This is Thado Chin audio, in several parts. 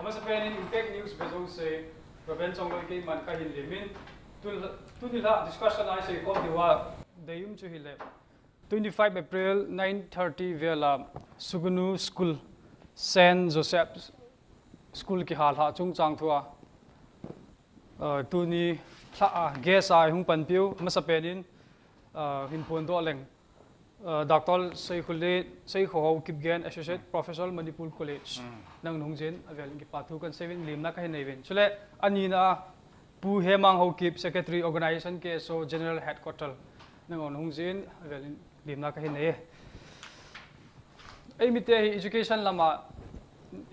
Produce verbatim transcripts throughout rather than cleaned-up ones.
Masapen in Impact News vejouse, Reverend Chongloi keiman kahin lemin, tun, tuni la discussion a isei khom diuva deium chu hile, twenty-five April nine thirty vela Sugnu School, Saint Joseph School kihal ha chungchang thua, uh, tuni thla a guest a hung panpiu, masapen in, uh, hin phondoh leng, uh, Doctor Seikhole, Seikhohao Kipgen, Associate Professor, Manipur College, nang nung jin, avel in kipa thu kan seivin limna kahin neivin. Chule, anina, Pu Hemang Haokip, Secretary Organization K S O General Headquarter, nang nung jin, avel in limna kahin nei. Eimite hi education lama,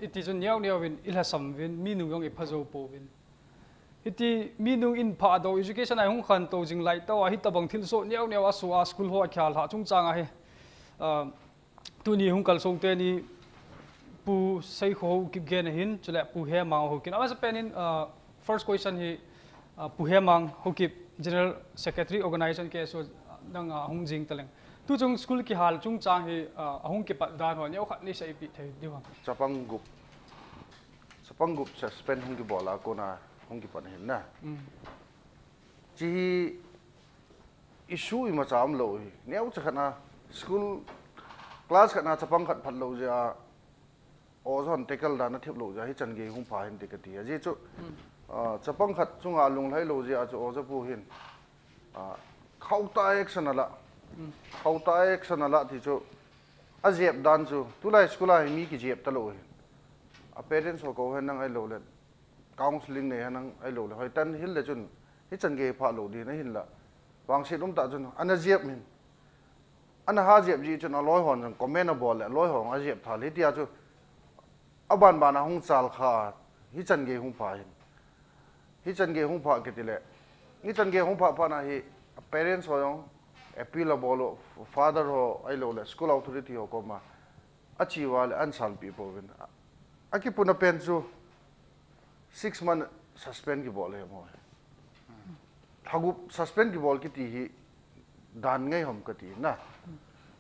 iti chun neo neo vin, ilhasam vin, mi nung jong ipha jou pouvin. Hiti mi nung in pha do education a hung khantou jing lai tah a, hitabang thilsoh neo neo a so a school ho a kihal ha chungchang a hi, ah, tuni hung kalsong teni Pu Seikhohao Kipgen ahin, chule Pu Hemang Haokip. Amasapen in, ah, first question hi, ah, Pu Hemang Haokip, General Secretary Organization K S O, nang, ah, hung jing taleng. Tuchung school kihal chungchang hi, ah, ahung kipat dan ho neokhat nei seipeh thei diu ham? Chapang gup. Chapang gup suspend hung kibol a kona hung kipan ahin na. Mm. Chi hi issue imacha umlou hi. Neocha khat na school class khat na chapang khat phat lou jeh a, oja hon tackle dan athip lou jeh a hichan gei hung pha hin ti kati. Ajeh chu, ah, chapang khat chunga lunglhai lou jeh a chu oja pu hin, ah, khauh tah a action ala. Khauh tah a action ala ti chu, ajep dan chu, tulai school a hi mi kijep talou hin. A parents ho kou hen nang ahilou le, counseling nei hen nang ahilou le, hoitah in hil le chun, hichan gei pha lou din ahinla. Vangset umtah chun, ana jep min. Ana ha jep jeh chun aloi hon jong comment abol le, aloi hon ajep tha le, hitia chu, aban ban a hung chal kha, hichan gei hung pha hin. Hichan gei hung pha kiti le. Hichan gei hung pha pha na hi, parents ho jong, appeal abol u, father ho, ahilou le, school authority ho koma. Achi uva le, ahin salpeh pouvin. Akipuna pen chu, six month suspend kibol le mo. Lha gup suspend kibol kiti hi dan ngai ham kati na.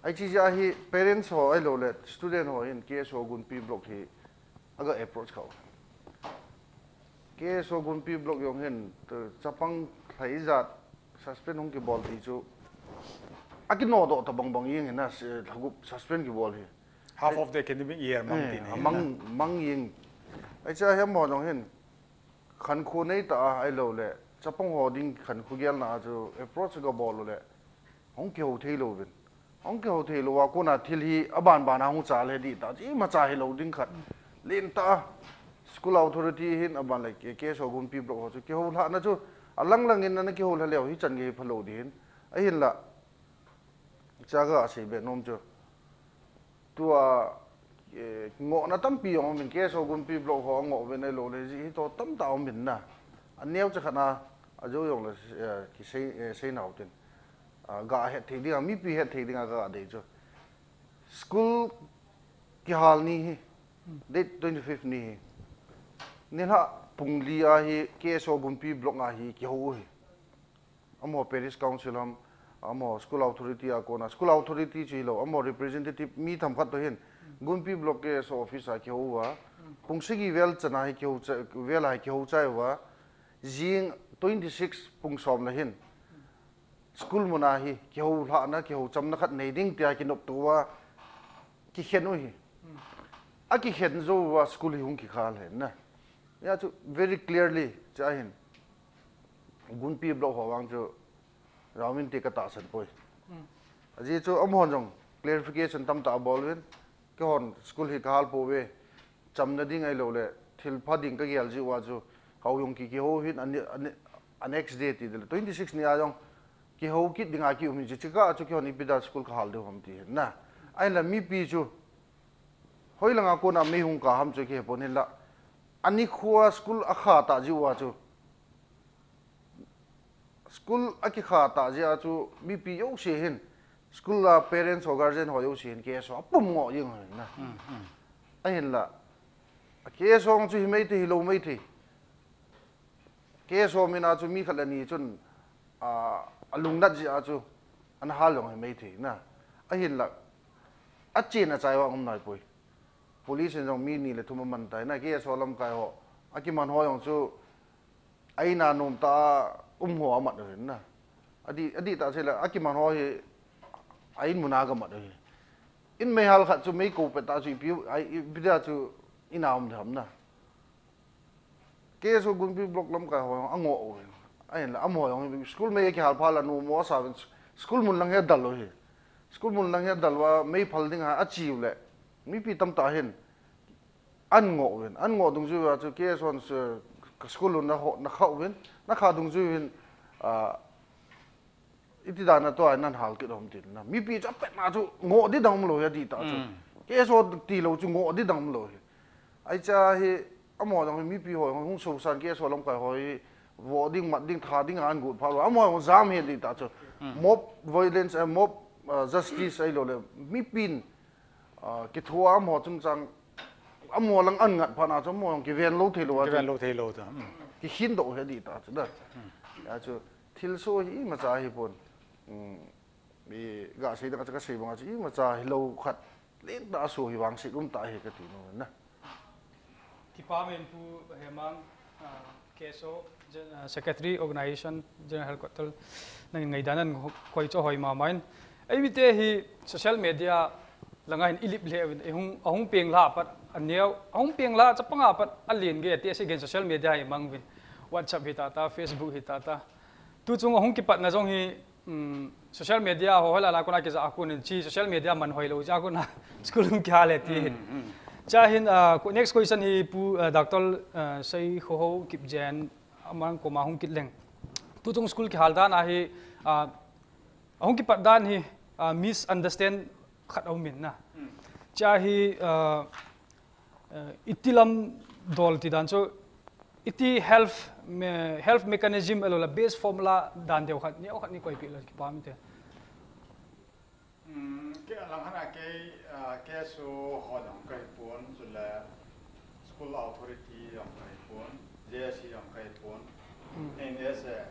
Hiche jeh a hi parents ho ahilou le student ho hin K S O Gunpi block hi aga approach kha u. K S O Gunpi block jong hin, tu, chapang lha ijat suspend hung kibol ti chu akinodoh tabang bang jeng hin na, lha gup suspend kibol hi. Half of the academic year mang ti na. Mang, mang jeng. Hiche a hi amaho jong hin khankho nei tah a ahilou le, chapang ho ding khankho gelna a chu approach aga bol u le, hung kihou thei louvin. Hung kihou thei lou a kona thil hi aban ban a hung chal he dih tah, imacha hilou ding khat. Len tah a, school authority hin aban le K-, K S O Gunpi block ho chu kihou lhahna chu, alang lang in ana kihou lha leu hichan gei phalou ding hin. Ahinla, chaga asei be nom chu. Tua, eh, ngohna tampi jong umin, K S O Gunpi block ho angoh uvin ahilou le, jeh hi toh tamtah umin na. Aneocha khat na, ajou jong le, eh, kisei, eh, sei nau tin. Ah, ga het thei ding a, mipi het thei ding a ga dei chu. School kihal ni hi, date twenty-fifth ni hi. Nilhah pung li a hi, K S O Gunpi block a hi, kihou u hi. Amaho parish council ham, amaho school authority a kona, school authority chu hilou, amaho representative mi themkhat toh hin, Gunpi block K S O office a kihou uva, pung sagi vel chan a hi kihou cha-, vel a hi kihou chai uva, jing twenty-six pung som le hin, school mun a hi kihou lhahna, kihou chamna khat nei ding tia kinoptoh uva, kikhen u hi. Akikhen jou uva school hi hung kikhal hen na. Hia chu very clearly, cha hin. Gunpi block ho vang chu, Ramin ti katahsan poi. Ajeh chu amahon jong clarification tamtah abol uvin, keihon school hi kahal pouve, chamna ding ahilou le, thil pha ding kagel jeh uva chu, kau jong ki kihou hin, a ne-, a ne-, a next day ti ding le, twenty-six ni a jong, kihou kit ding a kium hin chu, chukah a chu keihon ipi dia school kahal diu ham ti hin na. Ahinla mipi chu, hoilanga kona mei hung kah ham chu kihepon hinla, anikho a school akha tah jeh uva chu, school akikha tah jeh a chu mipi jouse hin, school a parents ho guardian ho jouse hin K S O apum ngoh jeng u hin na. Ahinla, K S O chu hi maithei, hilou maithei. K S O min a chu mi khat le ni chun, a, alungnat jeh a chu, ana hal jong hi maithei na. Ahinla, achen achai uva um naipoi. Police in jong mi ni le thum aman tai na, K S O lamkai ho. Akiman ho jong chu, a in a nom ta a um ho amat uvin na. Adih, adih tah chu le, akiman ho hi, a in mun a gamat uhi. In meihal khat chu mei kou pet tah chu ipi, ai, ipi dia chu in a um tham na. K S O Gunpi block lamkai ho jong angoh uvin. Ahin la, amaho jong school mei kihal phat la nom mo sa uvin, school mun lang hi adal uhi. School mun lang hi adal uva, mei phal ding a achi u le. Mipi tamtah hin, an ngoh uvin. An ngoh dungjui uva chu K S O hon, eh, ka school un na ho, na kha uvin. Na kha dungjui uvin, ah, iti dan a tua nan hal kit ham tin na. Mipi chu apet na chu ngoh di dang um lou hi adih tah chu. Mm. K S O tilou chu ngoh di dang um lou hi. Ahi cha hi, amaho dang hi mipi ho, hung sosan K S O lamkai ho hi, vo ding, mat ding, tha ding, an gut pha lou. Amaho jam hi adih tah chu. Mm. Mob violence, eh, mob, uh, justice ahilou le. Mipin, uh, kithoa amaho chungchang, amaho lang an ngat phat na chu, amaho kiven lou thei lou a chu. Kiven lou thei lou ta. Mm. Kikhin doh hi adih tah chu da. Mm. Ya chu, thilsoh hi imacha hi pon. Mm. I ga sei dang a chu ka sei bang a chu imacha hilou khat. Leng tah a soh hi vangset um tah hi kati nom na. Kipa men Pu Hemang, ah, K S O, Gen-, ah, Secretary Organization General Headquarter, nangin ngaidan nang koi chu hoi mama in. Eimite hi social media langa hin ilip le uvin, ihung, ahung peng la pat, aneo, ahung peng la, chapang a pat, alen ge, ti ase gen social media hi mang uvin. WhatsApp hi tata, Facebook hi tata. Tu chung ahung kipatna jong hi, um, social media ho, ho la la kona kija a kon in chi social media man hoi lou, ja kona school um kihal e ti hin. Mm, mm. Cha hin, ah, ko-, next question hi Pu, ah, Doctor, ah, Seikhohou Kipgen, amang koma hung kit leng. Tu chung school kihal dan a hi, ah, ahung kipat dan hi, ah, misunderstand khat aum in na. Mm. Cha hi, ah, eh, iti lam dol ti dan chu, iti health me-, health mechanism ahilou le base formula dan deu khat, neo khat nei koipeh le kipa um inte. Hmm, kei alang hana kei, ah, K S O ho jong kahi pon, chule school authority jong kahi pon, J S C jong kahi pon. Hmm. As a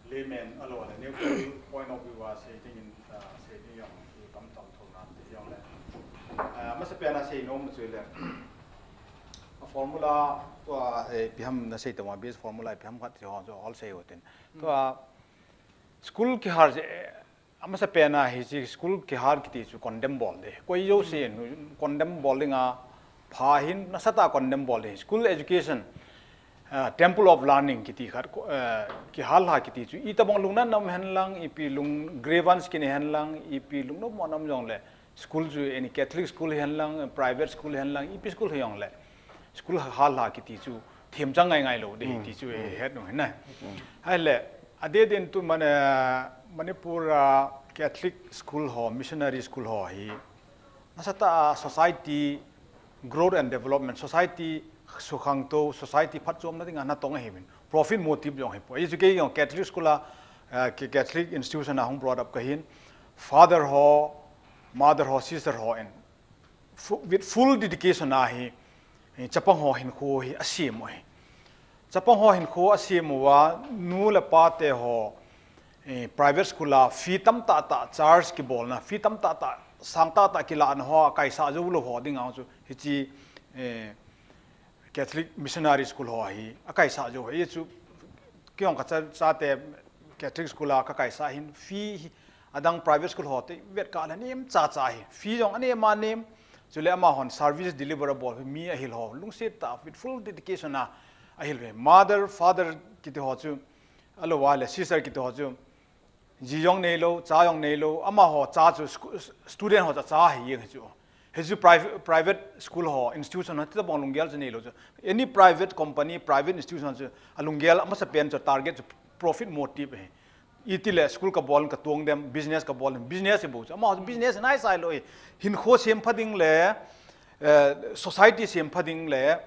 layman ahilou le neutral point of view a sei ding in, ah, sei ding jong, i kam tam thou nan ti jong le. Ah, amasapen a sei nom chu le. A formula tua, eh, ipi ham na sei tama, base formula ipi ham khat ti ho chu hol sei u tin. Hmm. Tua school kihal je, amasapen a hiche school kihal kiti chu condemn bol ding. Koi jouse in condemn bol ding a pha hin nasatah a condemn bol ding. School education, ah, temple of learning kiti khat, ah, kihal ha kiti chu itobang lungna nam hen lang, ipi lung grievance kinei hen lang, ipi lungnom mo nam jong le school chu any Catholic school hen lang, private school hen lang, ipi school hi jong le. School hal ha kiti chu themchang ngai ngai lou ding, hmm, ti chu, hmm, i het u ahi na. Hmm. Ahile, adeh din tu man, eh, Manipur a Catholic school ho, missionary school ho hi, nasatah a society growth and development, society sukhangtou, society phatchomna dinga natong ahi min. Profit motive jong hipoi. Hichu kei jong Catholic school a, eh, Ca-, Catholic institution a hung brought up kahin. Father ho, mother ho, sister ho in fu-, with full dedication a hi, eh, chapang ho hinkho hi asem u ahi. Chapang ho hinkho asem uva, nu le pa te ho, eh, private school a fee tamtah tah charge kibolna, fee tamtah tah, sang tah tah kilahna ho akaisah jou lou ho dinga chu, hiche, eh, Catholic missionary school ho hi akaisah jou ahi. Hichu kei jong ka cha, chate Catholic school a kakaisah hin fee hi adang private school ho te vetkah le anem cha cha ahi. Fee jong anem anem. Chule amahon service deliver abol hi mi ahil ho lungset tah with full dedication a ahil ve. Mother, father kiti ho chu, ahilou le sister kiti ho chu, ji jong neilou, cha jong neilou, amaho cha chu scu-, student ho cha cha ahi jeng hi chu. Hichu private, private school ho, institution ho, titobang lunggel chu neilou chu. Any private company, private institution chu, alunggel amasapen chu target chu profit motive ahi. Itile school kabol in katong dem, business kabol in, business hi bou chu. Amaho chu business naisai lou ahi. Hinkho sempha ding le, eh, society sempha ding le,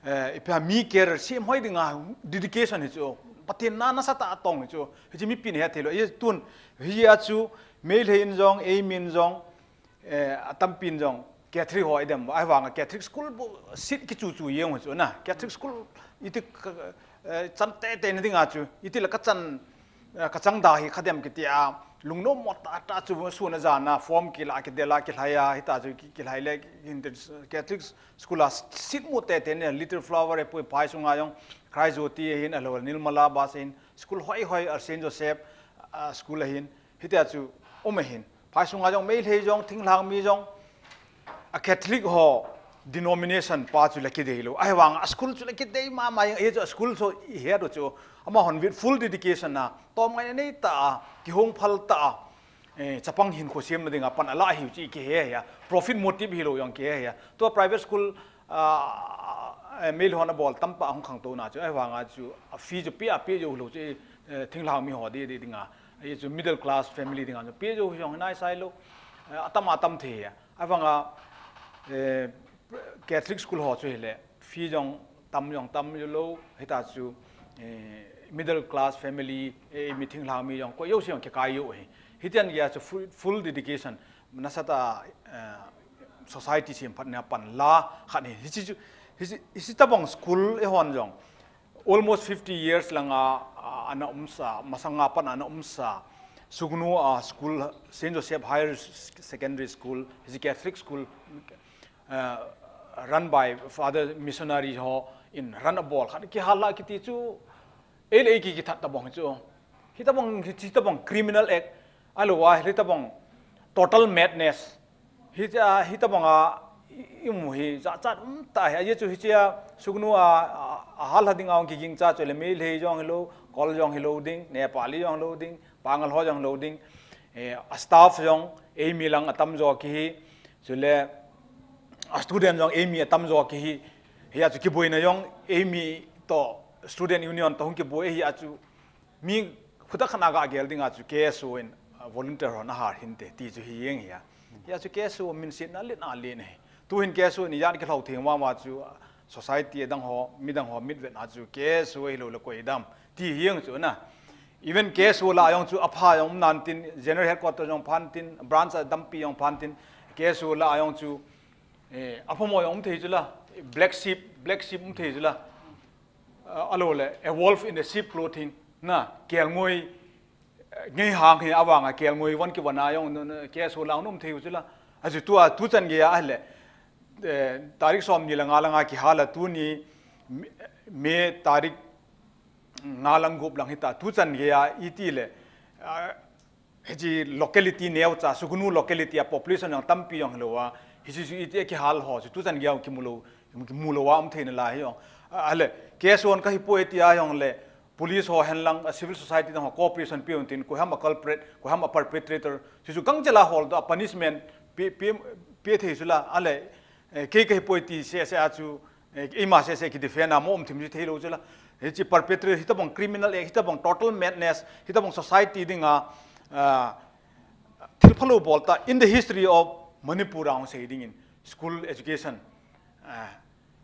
eh, ipi ham mi career semhoi dinga dedication hi chu. Pathen na nasatah a tong hi chu. Hichu mipin ahet thei lou. Hiche tun, hiche a chu, Meitei in jong, eimi in jong, eh, atampin jong, Catholic ho idem, ahivanga Catholic school bou seat kichu chu jeng u chu na. Catholic school iti ka, eh, chan tei tei na dinga chu, itile kachan, eh, kachang da hi kha dem kiti a, lungnom mo tah tah chu sun a jan a form kila kidel a kilhai a, hita chu ki- kilhai le, Catholic school a seat mu tete ne, Little Flower e pui, phai sunga jong Christ Jyoti ahin, alou Nirmala Bas ahin, school hoi hoi a Saint Joseph a school ahin, hitia chu um ahin. Phai sunga jong Meitei jong, thinglhang mi jong, a Catholic ho denomination pa chu la kidei lou. Ahivang a school chu la kidei mama, ahi chu a school chu i het u chu, amahon with full dedication a, tom ngai nei ta a, kihong phal ta a, eh, chapang hinkho semna dinga pan ala ahiu chu i kihe hia, profit motive hilou jong kihe hia. Tua private school, ah, eh, Meitei hon abol tamtah hung khangtou na chu, ahivang a chu a fee chu pia pia jou lou chu, eh, thinglhang mi ho di di dinga, ahi chu middle class family dinga chu pia jou jong nai sai lou, eh, atam atam thei hia. Ahivang a, eh, Catholic school ho chu hile, fee jong tam jong tam jou lou, hita chu, eh, middle class family, eh, mi thinglhang mi jong, koi jouse jong kikai jou hi. Hitian gei a chu full, full dedication, nasatah a, eh, society semphatna pan la khat hi. Hichi chu, hichi, hichi tabang school eihon jong, almost fifty years langa, ah, ana umsa, masanga pat ana umsa. Sugnu a school, Saint Joseph Higher Secondary School, hichi Catholic school, ah, run by Father missionary ho in run abol khat kihal la kiti chu, ei le ei ki kithat tabang chu. Hitabang, hitabang criminal act, alou a, hitabang total madness. Hi, ah, hitabang a, i, imu hi, jachat um ta hi, ahi chu hichia, sugnu a, a, ahal ha ding a kiging cha chu le Meitei jong hilou, Kol jong hilou ding, Nepali jong hilou ding, Pangal ho jong hilou ding, eh, a staff jong, eimi lang atam jo kihi, chule, a student jong, eimi atam jo kihi, hia chu kiboina jong, eimi to, student union to hung kiboi, hia chu, mi khuta khana ga gel dinga chu K S O in, ah, volunteer ho na har hinte, ti chu hi jeng hia. Hia chu K S O min sit na len a len hi. Tu hin K S O in ijat kilhou thei mama chu, ah, society dang ho, midang ho mitvet na chu K S O hilou le koi dam. Ti hi jeng chu na. Even K S O la jong chu apha jong um nan tin, general headquarter jong phan tin, branch a dampi jong phan tin, K S O la jong chu, eh, apha mo jong um thei chu la, black sheep, black sheep um thei chu la. Ah, alou le, a wolf in the sheep clothing, na, kelngoi, eh, ngei hang hi avanga kelngoi von kivon a jong, no, no, K S O lang nom thei u chu la. Achu tua, tu chan gei a le, eh, tarik som ni le nga langa kihal a tuni, May, May tarik nga lang gup lang hita, tu chan gei a iti le, ah, hichi locality neocha, Sugnu locality a population jong tampi jong hilou a, hichi chu iti a kihal ho chu, tu chan gei a kimu lou, kimu lou a um thei nalai hi jong. A, ale, K S O hon kahi poi tia jong le, police ho hen lang, a civil society dang ho cooperation pe un tin, koi ham a culprit, koi ham a perpetrator, chu chu gangchel a hol doh a punishment pe, pe, pe thei chu la, ale, eh, kei kahi poi ti seh seh a chu, eh, eima seh seh ki defend a mo um thim chu thei lou chu la. Hichi perpetrator, hitabang criminal act, hitabang total madness, hitabang society dinga, ah, thil phalou bol ta, in the history of Manipur a hung sei dingin, school education, ah,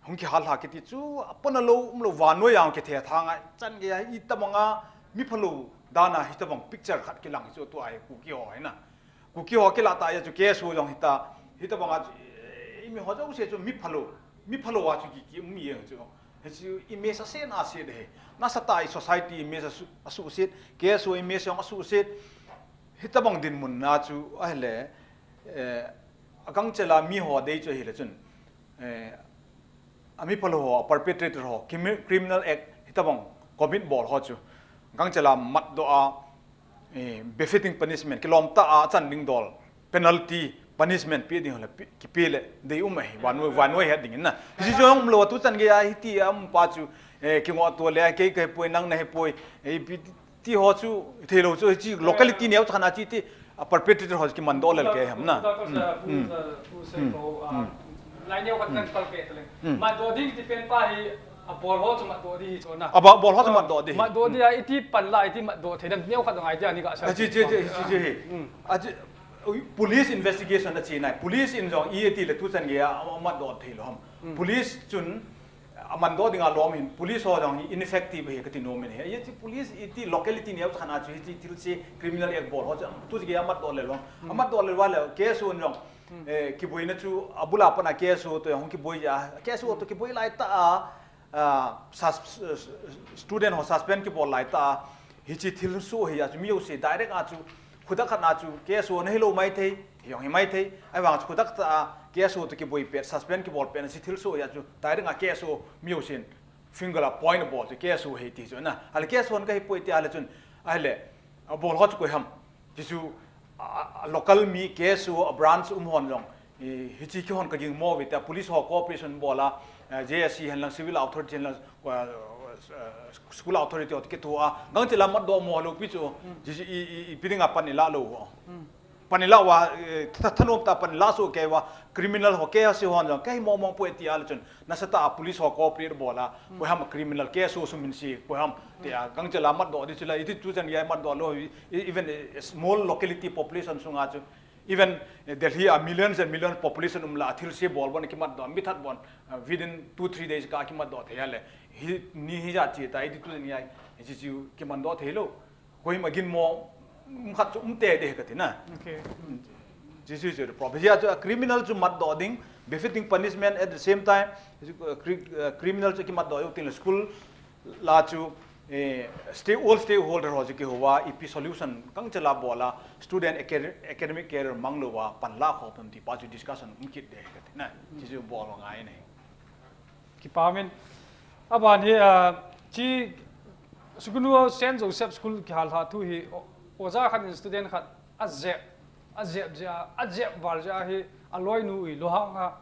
hung kihal ha kiti chu, apona lou, um lou, vannoi a hung kithe tha ngai, chan gei a, hitabang a, mi phalou, dan a, hitabang picture khat kilang chu, tua hi Kuki ho hi na. Kuki ho kila ta ya chu K S O jong hita, hitabang a chu, eh, mi ho jouse chu mi phalou, mi phalou a chu ki, ki um jeng chu. Hichu image a sen a set hi. Nasatah a i society image a su, a su set, K S O image jong a su set. Hitabang dinmun na chu ahile, eh, a gangchel a mi ho dei chu ahile chun, eh, a mi phalou ho, a perpetrator ho, crimi-, criminal act, hitabang commit bol ho chu. Gangchel a matdoh a, eh, befitting punishment, kilom tah a chan ding dol, penalty, punishment pe ding ho le, pe, kipe le, dei um ahi, vannoi, vannoi het ding in na. Hichi jong um lou, tu chan gei a hiti a um pa chu, eh, kingoh tua le, kei kahi poi, nang nahi poi, eh, pi, ti ho chu, thei lou chu, hichi locality neo chan a chi ti, a perpetrator ho kiman doh lel kei ham na. Doctor sir, Hmm. Pu, Pu Sir Hmm. ko, ah, Hmm. lai neo khat Hmm. kan pal pe tele. Hmm. Matdoh ding ti pen pa hi, a bol ho chu matdoh ding hi chu na. A ba-, bol ho chu matdoh ding hi. Matdoh ding a iti pan la, iti matdoh thei dan neo khat ngai dia ni ka sa. A chi, chi, chi, chi, chi hi. Hmm. A chi, ui, police investigation a chi nai. Police in jong i iti le tu chan gei a, a matdoh thei lou ham. Hmm. Police chun, a mandoh dinga lom hin, police ho jong hi ineffective hi kati nom in hi. Ahi chu police iti locality neo chan a chu hichi thil se criminal act bol ho chu, tu gei a matdoh le lom. Hmm. A matdoh le va le K S O in jong, Hmm. eh, kiboina chu, a bul a pat a K S O to jong kiboi a, K S O to kiboi lai ta a, ah, sus-, student ho suspend kibol lai ta a, hichi thil su hi a chu mi jouse direct a chu, Khudak khat na chu K S O na hilou maithei, hijong hi maithei, ahivang chu khudak tah a K S O toh kiboi pet, suspend kibol pet na chu thilsoh hi a chu, tai ding a K S O mi jousen finger a point abol chu K S O ahi ti chu na. Ahile K S O hon kahi poi tia le chun, ahile, abol ho chu koi ham. Ti chu, a, a local mi K S O a branch um hon jong, i, hiche kihon kaging mo ve tia, police ho cooperation bol a, eh, J S C hen lang, civil authority hen lang, eh, eh, school authority ho toh kitho a, gangchel a matdoh mo lou pi chu, ti chu i, i, ipi ding a pan ilah lou ho. Pan ilah uva, eh, tha, thanom tah a pan ilah soh kei uva, criminal ho, K S O hon jong, kahi mong mong poi tia le chun, nasatah a police ho cooperate bol a, koi ham criminal, K S O sum in si, koi ham, tia, gangchel a matdoh di chu la, iti tuchan gei a matdoh lou, e-, even a small locality population sunga chu, even, eh, Delhi a millions and millions population um la, thilse bol bon kimatdoh, mi that bon, eh, within two, three days ka kimatdoh thei a le, hi, ni hijat chi ta, iti tuchan gei a, hiche chu kimatdoh thei lou. Koima ginmo, um khat chu um tei ding kati na. Okay. This is the problem. Hijeh chun a criminal chu matdoh ding, befitting punishment at the same time, uh, cri-, uh, criminal chu kimatdoh jou ding le school la chu, eh, stake-, all stakeholder ho chu kihou a, ipi solution gangchel a bol a, student acad-, academic career mang lou a, pan lah khom ham ti pa chu discussion um kit ding kati na. Hiche chu bol ngai ahi. Kipa min. Aban hi, ah, chi Sugnu Saint Joseph School kihal lha thu hi, o-, oja khat in student khat ajep, ajep jeh a, ajep val jeh a hi, aloinu hi, lohang a,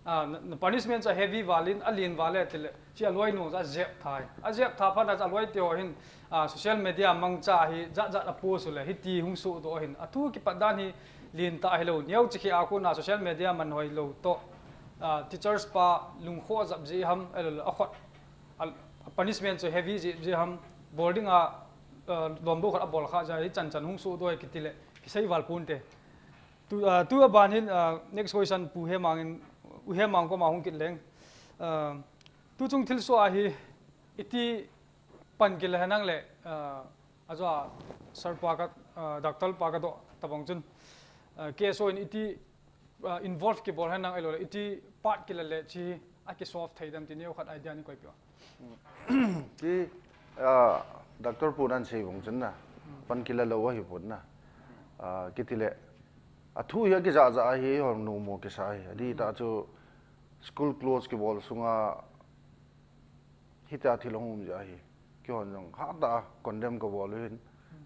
ah, na, na punishment chu heavy val in, alen val e tile, chi aloinu chu ajep tha hi. Ajep tha phat a chu aloi te ho hin, ah, social media mangcha hi, jat jat a post u le, hiti hung sohdoh hin. Athu kipat dan hi, len tah hilou, neocha khat a kona social media man hoi lou toh, ah, teachers pa lungkhoh jap jeh ham, ahilou le, akhut, a, a punishment chu heavy jeh, jeh ham, bol ding a, ah, lom bou khat abol kha jeh hi chan chan hung sohdoh e kiti le, kisei val pon te. Tu, ah, tu aban hin, ah, next question Pu Hemang in, U Hemang koma hung kit leng. Ah, tu chung thilsoh a hi, iti pan kila henlang le, ah, ajo a sir pa ka, ah, doctor pa kadoh tabang chun, ah, K S O in iti, ah, involve kibol henlang ahilou le, iti part kila le chi a kisolve thei dem ti neo khat idea nei koi peh u. Ti, ah, doctor pun ahin sei bang chun na, pan kila lou ahi pon na. Ah, kiti le, athu hi akija ja ahi, hon numo kisa ahi. Adih tah chu school close kibol sunga, hitia thil ahung um jeh a hi. Keihon jong hatah a condemn kabol u ahin.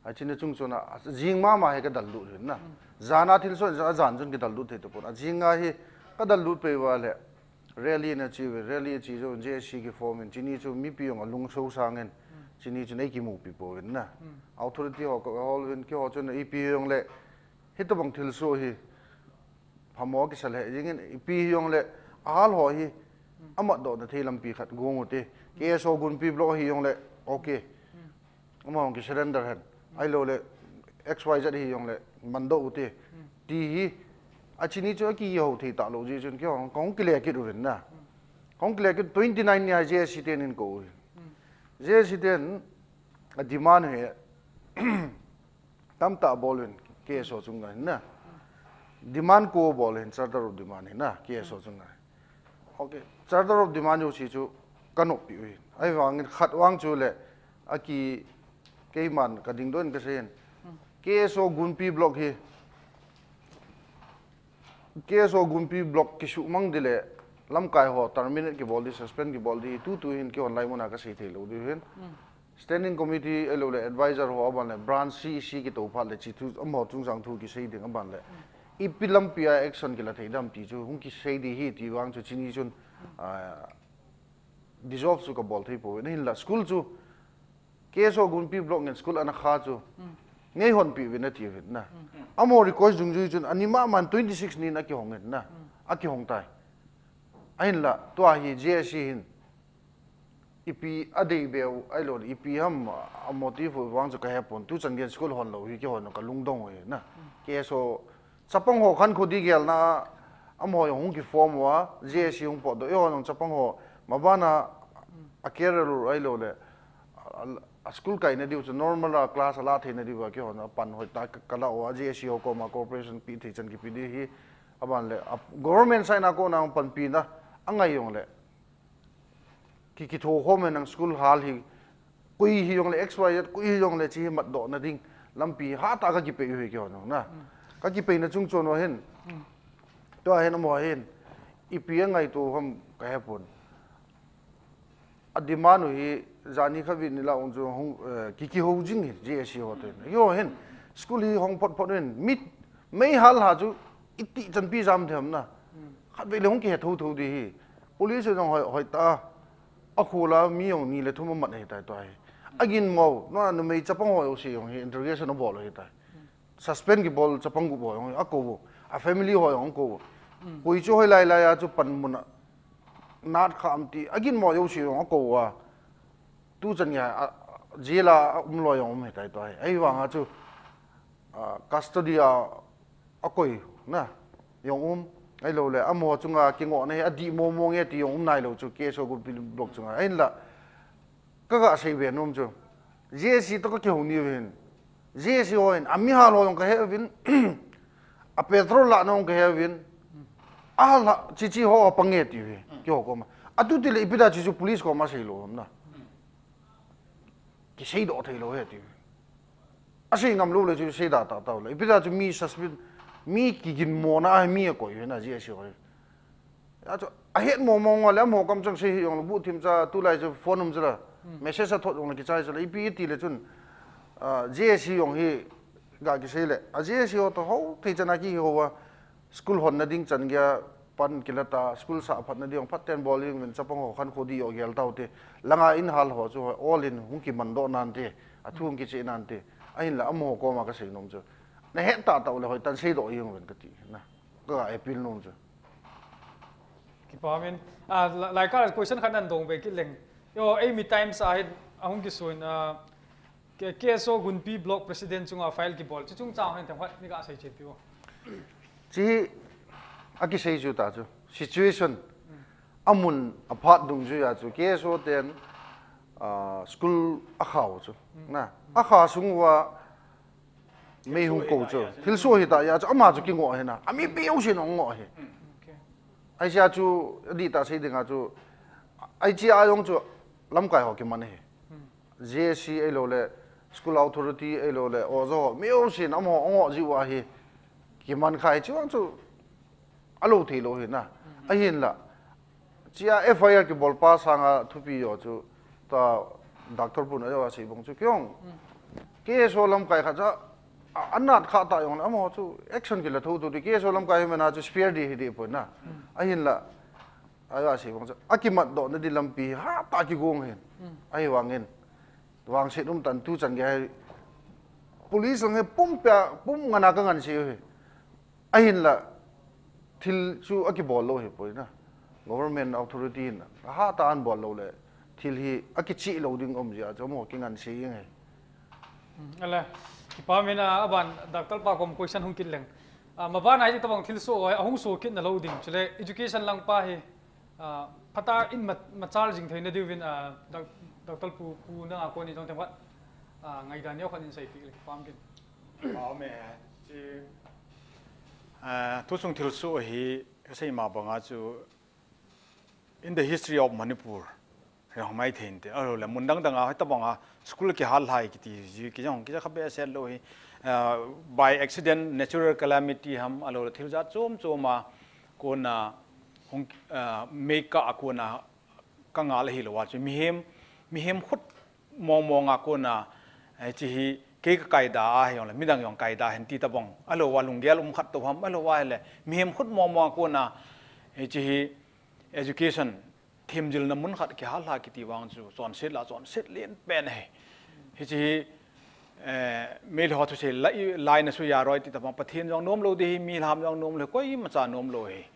Hiche ni chung chun a, ajing mama hi kadallut u ahin na. Jan a thilsoh jeh a jan chun kidallut thei tapon. Ajing a hi kadallut peh uva le rally na chi uve, rally chi jong J S C kiform in, chuni chu mipi jong alung so sang in. Chuni chun eikimupi pouvin na. Authority ho kahol uvin, keiho chun ipi jong le hitobang thilsoh hi phamo kisa lheh jeng in, ipi hijongle, ahal ho hi, amatdoh na thei lampi khat gong u te. K S O Gunpi block hijongle, okay. Amahon ki surrender hen. Ahilou le, X Y Z hijongle, mandoh u te. Ti hi, achuni chu akihou thei talou jeh chun, keihon, kahung kile kit uvin na. Kahung kile kit, twenty nine ni a J S C ten eikou uvin. J S C ten, a demand hi, tamtah bol uvin K S O chunga hin na. Demand ko bol uvin, charter of demand hin na, K S O chunga. Okay, charter of demand jouse chu kanoppi uvin. Ahivangin khat vang chu le, aki keiman kadingdoh in kasei in. K S O Gunpi block hi, K S O Gunpi block kisumang di le, lamkai ho terminate kibol di, suspend kibol di, tutu hin keihon laimun a kasei thei lou di hin. Standing committee ahilou le advisor ho aban le branch C E C kitou phat le chi thu amaho chungchang thu kisei ding aban le. Ipi lampi a action kila thei dem ti chu hung kisei di hi ti vang chu chuni chun, ah, dissolve chu kabol thei pouvin ahinla school chu K S O Gunpi block in school ana kha chu ngeihonpi uvin ati uvin na. Amaho request dungjui chun ani maman twenty six ni in akihong in na. Akihong tai. Ahinla tua hi J S C hin ipi adei beu, ahilou le ipi ham, a motive vang chu kahepon, tuchan gei in school hon lou hi keihon kalungdong u ahi na. K S O chapang ho khankho di gelna, amaho jong hung kiform uva, J S C hung potdoh, eihon jong chapang ho, mabana, a career ahilou le, a, a school kaina diu chu normal a class ala theina diuva, keihon apan hoitah a ka, kala uva, J S C ho koma cooperation pe thei chan kipe di hi, aban le, a government side a kona panpina angai jongle, ki, kithokhom henlang school hal hi, koi hijongle X Y Z, koi hijongle chi hi matdoh na ding, Lampi hatah a kakipei u hi keiho jong na. Kakipeina chungchon u hin. Tua hin amaho hin. Ipi angaito ham kahepon. A demand u hi jani khatvei nilhah ung chu hung, eh, ki, kihou jing hi, J A C ho te. Keiho hin, school hi hong phot phot in, mi, meihal ha chu, iti chanpi jam them na. Khatvei le hung kihe thotho di hi. Police jong hoi, hoitah a, akhol a mi jong ni le thum amat ahitai tua hi. Aginmo, na, numei chapang ho jouse jong hi interrogation abol u ahitai. Suspend kibol chapang gup ho jong akou u. A family ho jong akou u. Koi chu hoilai lai a chu panmun a nat kha am ti, aginmo jouse jong akou a. Tuchan gei a, jail a aum loi jong um ahitai tua hi. Ahivang a chu, a, custody a akoi na jong um. Ahilou le, amaho chunga kingohna hi adih momo nge ti jong um nailou chu, K S O Gunpi Block chunga. Ahinla, kaga sei be nom chu. J A C toh kakihou ni uvin. J A C ho hin, amihal ho jong kahe uvin. A patrol lahna jong kahe uvin. Ahal a, chichi ho apang nge ti uve. Keiho koma. Atu tile ipi dia chichu police koma seilou ham na. Kiseidoh theilou ahi ti uve. Asei ngam lou le chu seida tahtah u le. Ipi dia chu mi suspect, mi kiginmona a mi akoi uve na J A C ho. Achu, ahet momo ngal le, amaho kamchang sei hi jong le, bu thim cha, tulai chu phone um chu la, message athot jong le, kichai chu la, ipi ti le chun, ah, J A C jong hi, ga kisei le, a J A C ho toh ho, thei chan a kihou a, school honna ding chan gei a, pan kila ta, school sah phatna ding, phat ten bol ding, min chapang ho, khankho di jo gel tau te, langa in hal ho chu, all in, hung kimandoh nante, athu hung kicheh nante, ahinla, amaho koma kasei nom chu, nahet tahtah u le, hoitah in seidoh jeng uvin kati, na, kaga appeal nom chu. Kipa min. Ah, la-, lai kah question khat nan dong be kit leng. Yo, Eimi Times a hin, ahung kisun, ah, K-, K S O Gunpi Block President chunga file kibol. Chu chungchang hin themkhat nei ga seichen piu. Chu hi akisei chu ta chu. Situation. Amun aphat dungjuia chu. K S O ten, ah, school akhau chu. Na. Akha sung uva Mei hung kou chu. Thilsoh hita jeh chu ama chu kingoh ahi na. Ami piu sin hung ngoh ahi. Okay. Ahi jeh chu, adih tah sei dinga chu. Ahi jeh a jong chu lamkai ho kiman ahi. J A C ahilou le, school authority ahilou le, oja ho, miu sin amaho hung ngoh jiu ahi. Kiman kha ahi chu chu. Alou thei lou hi na. Ahin la. Chia F I R kibol pa sanga thupi jo chu ta doctor pun ajo asei bang chu kiong. K S O lamkai khat cha a, anat kha ta jong le amaho chu action kila thotho di K S O lamkai hi mena chu spare di hi di poi na. Ahin la. Ajo asei bang chu akimat doh na di lampi ha ta kigong hin. Ahi vangin. Vangset um tan tu chan gei police lang hi pum pia, pum ngana ka ngan sei u hi. Ahin la, thil chu akibol lou hi poi na. Government authority in, ahat a an bol lou le, thil hi akichih lou ding um jeh a chu amaho kingan sei jeng hi. Hmm, ala, kipa min a, aban, doctor pa kom question hung kit leng. Ah, maban a hitabang thilsoh, ahung soh kit na lou ding. Chule, education lang pa hi, ah, phatah in ma, machal jing theina diuvin, ah, doc-, doctor pu, pu na a koni jong themkhat, ah, ngaidan neo khat in seipeh le, kipa min. Amen. Chi, ah, thusung thilsoh hi, kasei ma banga chu, in the history of Manipur, hong mai thei inte, ahilou le, mun dang dang a, hitabang a, school kihal lhai kiti, ji, kijong, kija kha behseh lou hi, ah, by accident, natural calamity ham, ahilou le, thil jat chom chom a, kona, hung, ah, mei kah a kona, ka ngal ahilou a chu, mihem, mihem khut mong mong a kona, eh, chi hi, kei ka kaida a hi jong le, midang jong kaida hen ti tabang. Ahilou a lunggel um khat to ham, ahilou a hile, mihem khut mong mong a kona, eh, chi hi, education, themjilna mun khat kihal lha kiti vang chu, chonset la, chonset len pen ahi. Hichi hi, eh, Meitei ho thusei la, i, laina suia roi ti tabang, Pathen jong nom lou di hi, mihem jong nom lou, koimacha nom lou hi.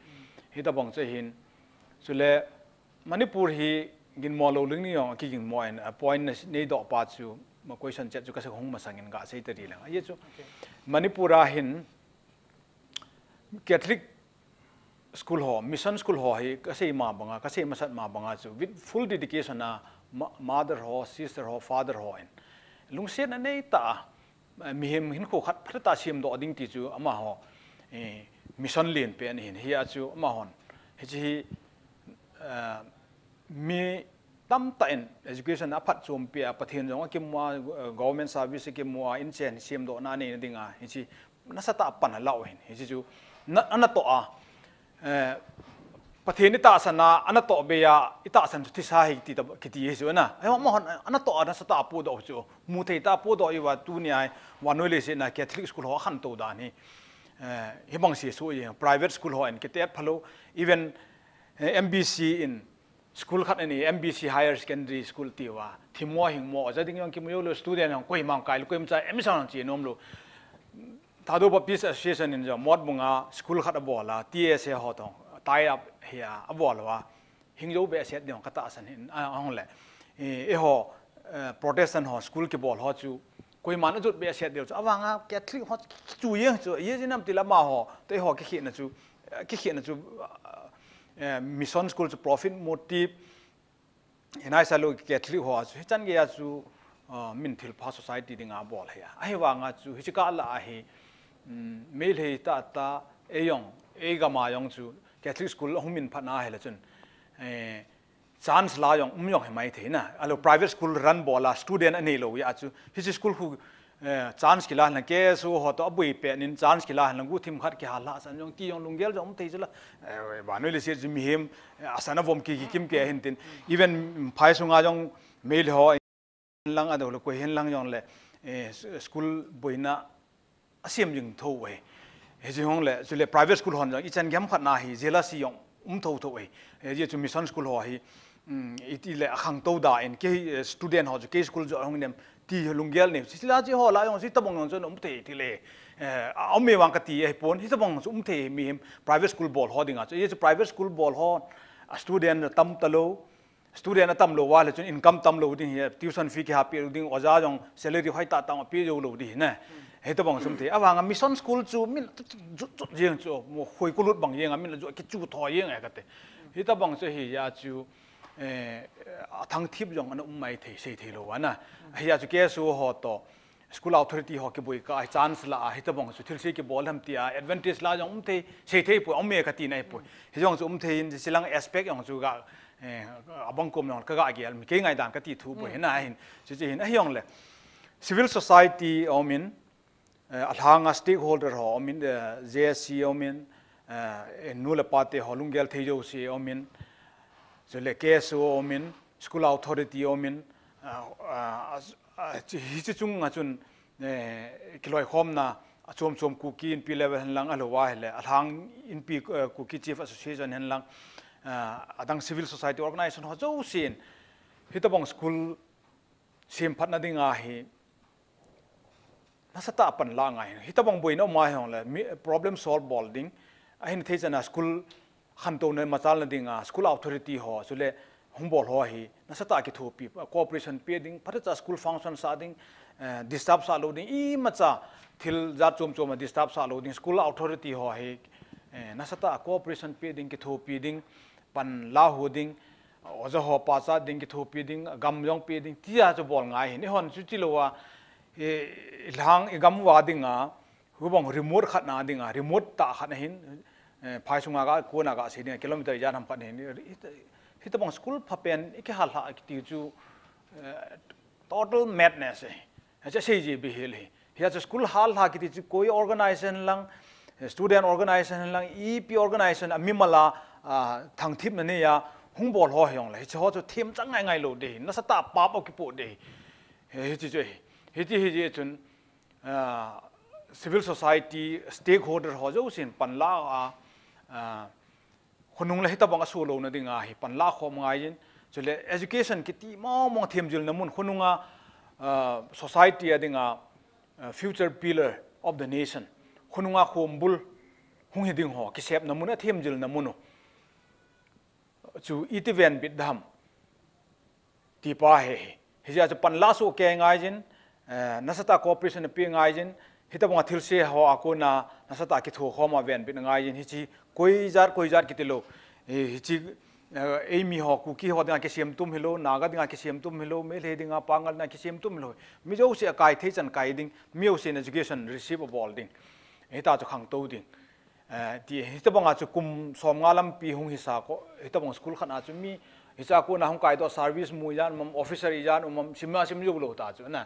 Hitabang chu hin, chule, Manipur hi ginmo lou ling ni jong, kiginmo in, a point na s-, nei doh pa chu, ma question chet chu ka sa hung masang in ga sei ta di leng. Ahi chu, Okay. Manipur a hin Catholic school ho, mission school ho hi ka sei ma banga, ka sei masat ma banga chu, with full dedication a, ma-, mother ho, sister ho, father ho in. Lungsetna nei ta a, eh, mihem hinkho khat phatah a semdoh ding ti chu amaho, eh, mission len pen ahin. Hia chu amahon. Hichi hi, eh, mi Tamtah in education aphatchompi a, Pathen jong akimu a, eh, government service akimu a, inchen semdohna aneina dinga, hiche nasatah a pan alah u ahin. Hiche chu na, anatoh a, eh, Pathen itahsan a, anatoh bei a, itahsan chu thisa ahi kiti ta, kiti hi chu ana. Ahivang amahon anatoh a nasatah a podoh chu, mutheitah a podoh uva tunia hi vannoi leiset a Catholic school ho akhantou dan hi, eh, hibang sesu ahi, private school hon kitet phalou, even, eh, M B C in school khat anei, M B C Higher Secondary School tiuva, themmo hingmo, oja ding jong kimu joulou, student jong koima kailou, koimacha admission jong che nomlou. Thadou Baptist Association in jong Motbung a school khat abol a, T S A ho toh tie up hi a, abol uva, hing jou behseh ding katahsan ahin, a, ahung le. E, eiho, eh, Protestant ho school kibol ho chu, koiman ajot behseh diu chu, avanga Catholic ho chu jeng chu, ijeh inem itile amaho toh eiho kikhehna chu, eh, kikhehna chu, eh, mission school chu profit motive, hinai salou Catholic ho chu, hichan geiya chu, ah, min thilpha society dinga bol ahi a. Ahivanga chu, hiche kah lah a hi, um, Meitei tahtah, ei jong, ei gam a jong chu, Catholic school ahung min phatna ahile chun, eh, chance la jong, um jong hi maithei na. Ahilou private school run bol a, student aneilou jeh a chu, hiche school khu, eh, chance kila henlang, K S O ho toh aboi pet in chance kila henlang, guhthim khat kihal lhahsah jong ti jong lunggel jong um thei chula. Eh, vannoi leiset chu mihem, eh, asan avom ki, kikim kei ahin tin. Even, mm, phai sunga jong Meitei ho henlang, adou le koi henlang jongle, eh, s-, school boina asem jing thou ahi. Hiche hung le, chule private school hon jong ichan gei ham khat na hi jealousy jong um thou thou ahi. Hiche chu mission school ho hi, um, itile akhangtou dan in, kei, eh, student ho chu kei school joh hung nem ti lunggel nei. Hiche la chu eiho lah jong chu hitobang jong chu um thei tile. Eh, a um e vang kati ahipon, hitobang chu um thei mihem private school bol ho dinga chu. Hiche chu private school bol ho, a student atam talou, student atam lou uva le chun income tam lou ding hi, tuition fee kiha peh lou ding, oja jong salary hoitah tah a pe jou lou ding hi na. Hitobang chu um thei. Avanga mission school chu min jut jut jeng chu, mo khoi kulut bang jeng a min la ju kichu tho jeng e kate. Hitobang chu hi jeh a chu, eh, athangthip jong ana um maithei, seithei lou ana. Hi jeh a chu K S O ho toh, school authority ho kiboi kah a, chance la a, hitobang chu thilse kibol ham tia, advantage la jong um thei, seithei poi, um e kati nai poi. Hijong chu um thei in, hiche lang aspect jong chu ga, eh, abang kom jong kaga gel, mi kei ngaidan kati thu poi, hina hin, chu chu hin, ahijongle. Civil society aumin, eh, alhanga stakeholder ho aumin, eh, J S C aumin, eh, nu le pa te ho lunggel thei jouse aumin, chule K S O aumin, school authority aumin, ah, ah, ah, chi-, hiche chunga chun, eh, kiloikhomna, achom chom Kuki Inpi level henlang, ahilouva ahile, alhang Inpi, eh, Kuki Chief Association henlang, ah, adang civil society organization ho jousen, hitobang school semphatna dinga hi, nasatah a pan la ngai. Hitobang boina um a hijongle, mi, problem solve bol ding. Ahin thei chan a school khantouna machalna dinga, school authority ho, chule hung bol ho hi, nasatah a kithopi, cooperation pe ding, phatecha school function sah ding, eh, disturb sah lou ding, imacha thil jat chom chom a disturb sah lou ding, school authority ho hi, eh, nasatah a cooperation pe ding, kithopi ding, pan la ho ding, oja ho pachat ding, kithopi ding, gam jong pe ding, tia chu bol ngai hin. Eihon chu tilou a, i, i lhang, i gam uva dinga, hubang remote khat na dinga, remote tah khat na hin, eh, phai sunga ga, kona ga sei dinga, kilometer ijat ham khat na hin, hita, hitobang school phapen, i kihal lha kiti chu, eh, total madness e. Hiche sei ji bihil hi. Hiche school hal lha kiti chu koi organization lang, student organization lang, ipi organization a mimal a, ah, thangthipna nei a, hung bol ho hijongle. Hiche ho chu themcha ngai ngai lou ding hi. Nasatah a pap akipoh ding hi. Hi, hiche chu hi. Hiti hi jeh chun, ah, civil society stakeholder ho jousen pan la a, ah, khonung le hitobang a sulouna dinga hi pan la khom ngai jin. Chule education kiti mong mong themjilna mun khonunga, ah, society a dinga, ah, future pillar of the nation. Khonunga khombul hung hi ding ho, kisepna mun a themjilna mun u. Chu iti venbit dam. Tipa hi, hi. Hijeh a chu pan la soh kei ngai jin, eh, nasatah a cooperation pe ngai jin, hitobang a thilse ho a kona nasatah a kithokhom a venbit ngai jin, hiche koi jat, koi jat kiti lou. Hi, hiche, eh, eimi ho, Kuki ho dinga kisem tum hilou, Naga dinga kisem tum hilou, Meitei dinga Pangal dinga kisem tum hilou. Mi jouse a kai thei chan kai ding, mi jousen education receive abol ding. Hita chu khangtou ding. Eh, ti, hitobang a chu kum som nga lampi hung hisa ko, hitobang school khat a chu mi, hicha kona hung kaidoh service mu ijat um am, officer ijat um am, simna sim jou lou ta chu na.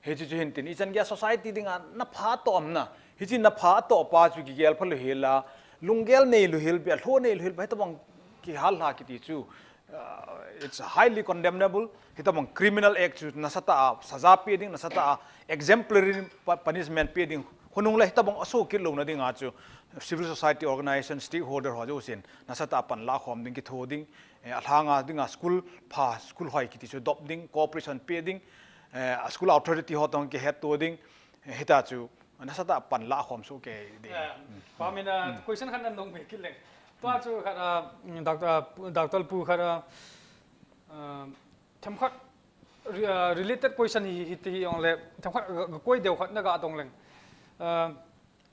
Hichu chu hin tin, ichan gei a society dinga na pha toh am na. Hichi na pha toh pa chu kigel pha lou hel a, lunggel nei lou hel, bia lho nei lou hel, hitobang kihal lha kiti chu. Uh, it's highly condemnable. Hitobang criminal act chu nasatah a saja pe ding, nasatah a exemplary pa-, punishment pe ding. Khonung le hitobang aso kit louna dinga chu civil society organization, stakeholder ho jousen nasatah a pan la khom ding, kitho ding, eh, alhanga dinga school pha, school hoi kiti chu dop ding, cooperation pe ding, eh, school authority ho toh kihetto ding, eh, hita chu nasatah a pan la khom soh kei ding. Eh, pa mina question khat nan nong me kit leng. Tua chu khat a, mm, Doctor, Doctor Pu khat a, uh, themkhat re-, uh, related question hi, hi ti hi jong le, themkhat ga, ga koi deu khat na ga dong leng. Uh,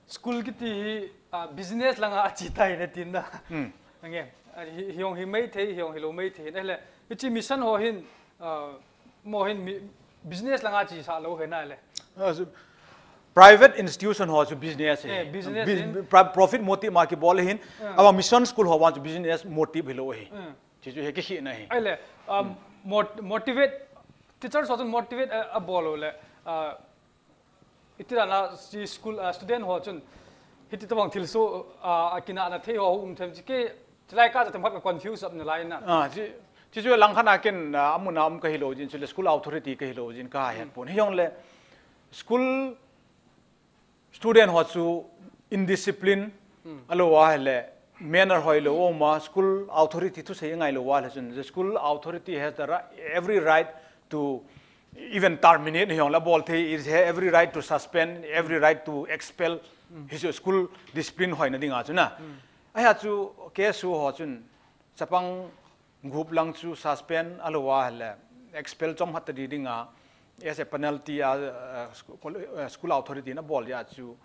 school kiti hi, uh, business langa achi tai na tin na. Hmm. Ange, uh, hi, hi jong hi mai thei, hi jong hi lou mai thei. Na le, hichi mission ho hin, uh, mo hin mi, business langa chi sa lou he na le. Uh, so, private institution ho chu business he. Eh, business Bus-, hin. Pro-, profit motive ma kibol hin. Hmm. Awa mission school ho vang chu business motive hi lou he. Hmm. Chu chu he kikhehna hi. Ahile, um, mot-, motivate, teachers ho chun motivate a, abol u le, uh, iti dan a si school, uh, student ho chun, hiti tobang thilsoh, uh, akinahna thei ho um them chi ke, chulai ka cha them khat ka confuse up na lai na. Ah, chi, chi chu lang khat a ken, uh, amun a um kahi lou jin, chule school authority kahi lou jin kahet pon. Hi jong le, school student ho chu indiscipline, hmm, alou a hile, manner hoi lou um a, school authority thusei ngai lou a hile chun, the school authority has the ri-, every right to even terminate hi jong le bol thei, it has every right to suspend, every right to expel, hmm, hi chu school discipline hoina dinga chu na. Hmm. Ahi a chu K S O ho chun chapang gup lang chu suspend alou a hile expel chom hat ta di dinga, as a penalty a, uh, school, uh, school authority na bol a chu,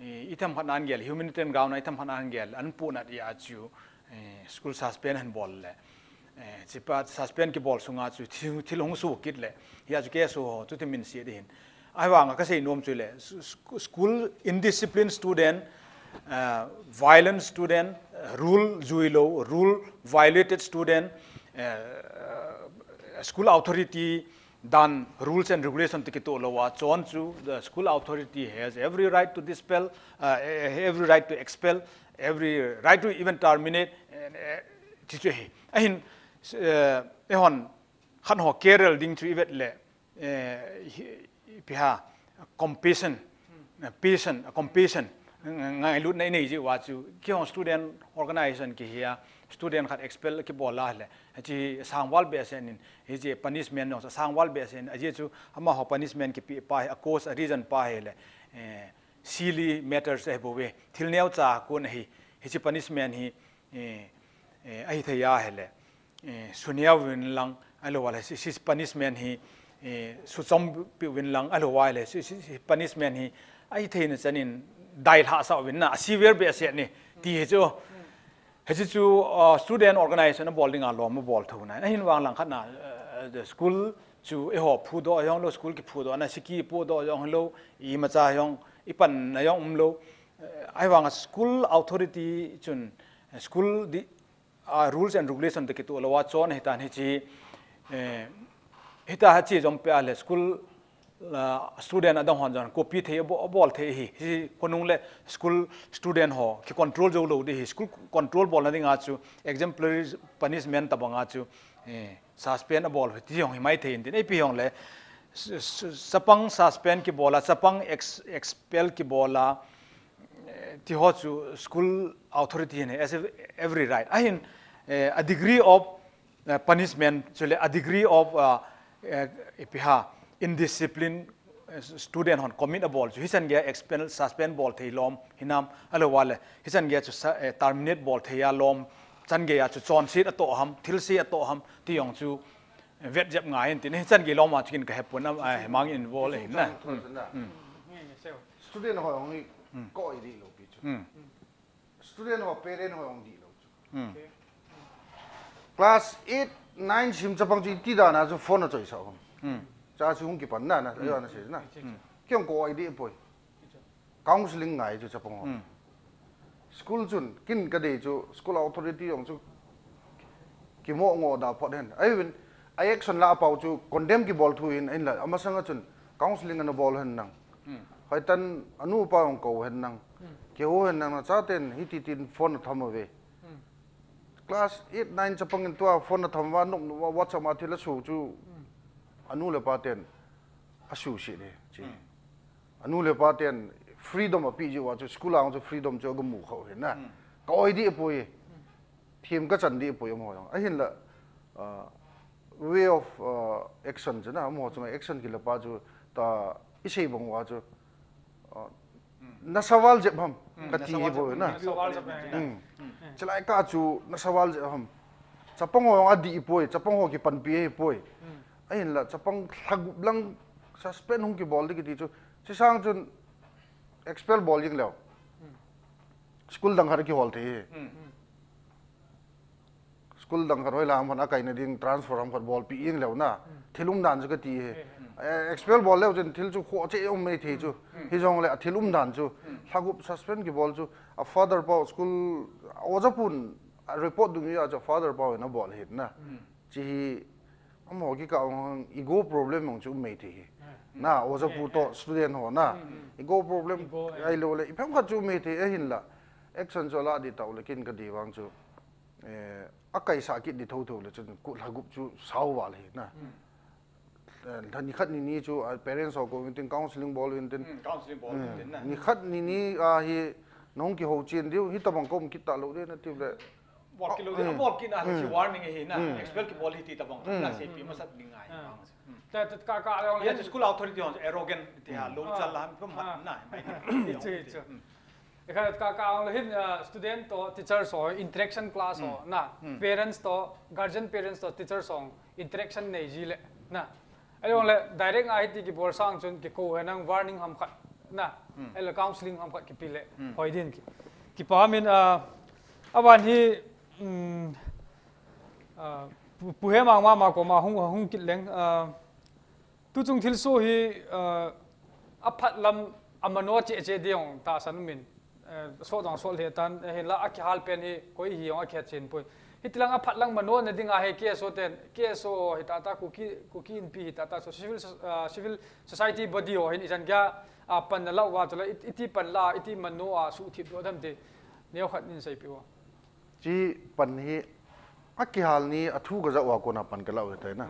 i, itham khat nan gel, humanitarian ground a itham khat nan gel, an pu nat a chu, eh, school suspend han bol le. Eh, chi pa suspend kibol sunga chu thil, thil hung soh kit le, hi a chu K S O ho chu ti min si di hin. Ahivanga kasei nom chu le, s-, s-, school indiscipline student, uh, violent student, uh, rule jui lou, rule violated student, uh, school authority dan rules and regulation ti kitoh lou a chun chu, the school authority has every right to dispel, uh, every right to expel, every right to even terminate, and, uh, chi chu hi. Ahin, uh, eihon khat ho carel ding chu i vet le, eh, hi, ipi ham, compassion, eh, patient, eh, compassion, ng-, ngailutna i nei jeh uva chu, kihong student organization kihi a, student khat expel kibol a le, hichi sangval behseh in, hichi punishment jong sangval behseh in, ajeh chu amaho punishment kipe pa hi, a cause, a reason pa hi le, eh, silly matters ahi bouve, thil neocha kon ahi, hichi punishment hi, eh, eh, ahi thei a hile, eh, suneo uvin lang, ahilou le, si, si punishment hi, eh, suchom pi uvin lang, ahilou le, si, si, si punishment hi, ahi theina chan in, dai lhah sah uvin na, a severe behseh ni, ti hi chu. Hichi chu, uh, student organization abol dinga lom abol tho na. Ahin vang lang khat na, uh, the school chu eiho phudoh jong lou, school kiphudohna, siki podoh jong lou, imacha jong, ipanna jong um lou. Eh, ahivanga school authority chun, eh, school di, ah, rules and regulation te kitoh lou a chun hitan hichi, eh, hita hichi jom pe a le school, ah, student adang hon jong copy thei abo-, abol thei hi, hi khonung le school student ho kicontrol jou lou di hi, school control bolna dinga chu exemplary punishment tabang a chu, eh, suspend abol hi ti jong hi mai thei in tin, ipi jong le, s-, s-, chapang suspend kibol a, chapang ex-, expel kibol a, eh, ti ho chu school authority hin has every right. Ahin, eh, a degree of, eh, punishment, chule a degree of, uh, eh, ipi ham, indiscipline, eh, student hon commit abol chu, hichan gei a expel, suspend bol thei lom hinam, ahilou le, hichan gei a chu sa-, eh, terminate bol thei a lom, chan gei a chu chonset atoh ham, thilse atoh ham, ti jong chu, eh, vet jep ngai in tin, hichan gei lom a chu kin ka hepon a, eh, hemang involve ahin na. Hmm. Student ho jong hi ko i di lou pi chu. Hmm. Student ho, parent ho jong di lou chu. Hmm. Class eight, nine sim chapang chu iti dan a chu phone a choisah hon. Hmm. Cha chu hung kipan na, na, hmm, na se na. Hmm. Kei jong ko i di poi. Counseling ngai chu chapang ho. Hmm. School chun, kin kadei chu, school authority jong chu, kimoh ngoh da phot hen. Ahin, a action la apau chu, condemn kibol thu hin, ahinla, amasanga chun, counseling ana bol hen nang. Hoitan, anu apa jong kou hen nang. Kihou hen nang, nachaten, hiti tin phone atham uve. Class eight, nine chapang in tua phone atham uva, nop nop uva, WhatsApp a thil aso chu, anu le apa ten, aso sih le, chi. Anu le apa ten freedom api jeh uva chu, school a chu freedom chu agamu khah u ahi na. Ka oi dih poi. Them kachan dih poi amaho jong. Ahinla, ah, way of, ah, action chu na, amaho chunga action kila pa chu, ta isei bang uva chu, ah, nasaval jep ham, kati hi bou na. Nasaval jep ham. Chilai kah chu nasaval jep ham. Chapang ho jong adih poi, chapang ho kipanpi ahi poi. Ahinla, chapang lha gup lang suspend hung kibol ding kiti chu. Chisang chun expel bol jeng leu. School dang khat akihol thei hi. School dang khat hoilang ham khat akaina ding transfer ham khat bolpeh jeng leu na. Thil umdan chu kati hi. Eh, expel bol leu chun thil chu khoh cheh um mai thei chu. Hijongle athil umdan chu. Lha gup suspend kibol chu. A father pa school, oja pun report dung a chu father pa in abol ahi na. Chi hi, amaho kikah a ego problem jong chu um mai thei hi. Na, oja pu toh student ho na. Ego problem ahilou le, iphem khat chu um mai thei ahinla. Action chu ala ding tah u le kin kadei vang chu, eh, akaisah kit ding thotho le chun kut lha gup chu sao val ahi na. Eh, nikhat nini chu, ah, parents ho kou vin tin, counseling bol vin tin. Nikhat nini a hi, nahung kihou chen diu, hitabang ka um kit talou ding nati le. Bol kit lou ding, bol kit na, chi warning ahi na, expel kibol hi ti tabang, na seipi masat ding ngai. Ka, ka, ka, ka, ya, school authority ho arrogant ti ha, lou chal la, pum mat na, mai. Chu, chu. Kha ka, ka ang le hin, ah, student to teacher ho interaction class ho na, parents to, guardian parents to teacher ho interaction nei ji le na. Ahijongle direct a hiti kibol sang chun kikou hen nang warning ham khat na. Ahile counseling ham khat kipe le hoi din ki. Kipa min, ah, aban hi, um, ah, Pu, Pu Hemang mama koma hung, hung kit leng, ah, Tuchung thilsoh hi, eh, aphat lam amano cheh cheh ding tahsan umin, eh, soh dang soh lheh tan, eh, hinla akihal pen hi koi hi jong akihet chen poi. Hitilang aphat lang mano na dinga hi K S O ten, K S O hi tata Kuki, Kuki Inpi hi tata so civil so-, ah, civil society body ho hin ichan geiya, ah, pan nalah uva chule it-, iti pan la, iti mano a suhthip doh dem ti neokhat nin seipeh uvo. Chi pan hi akihal ni athu kajah uva kona pan kalah u ahitai na.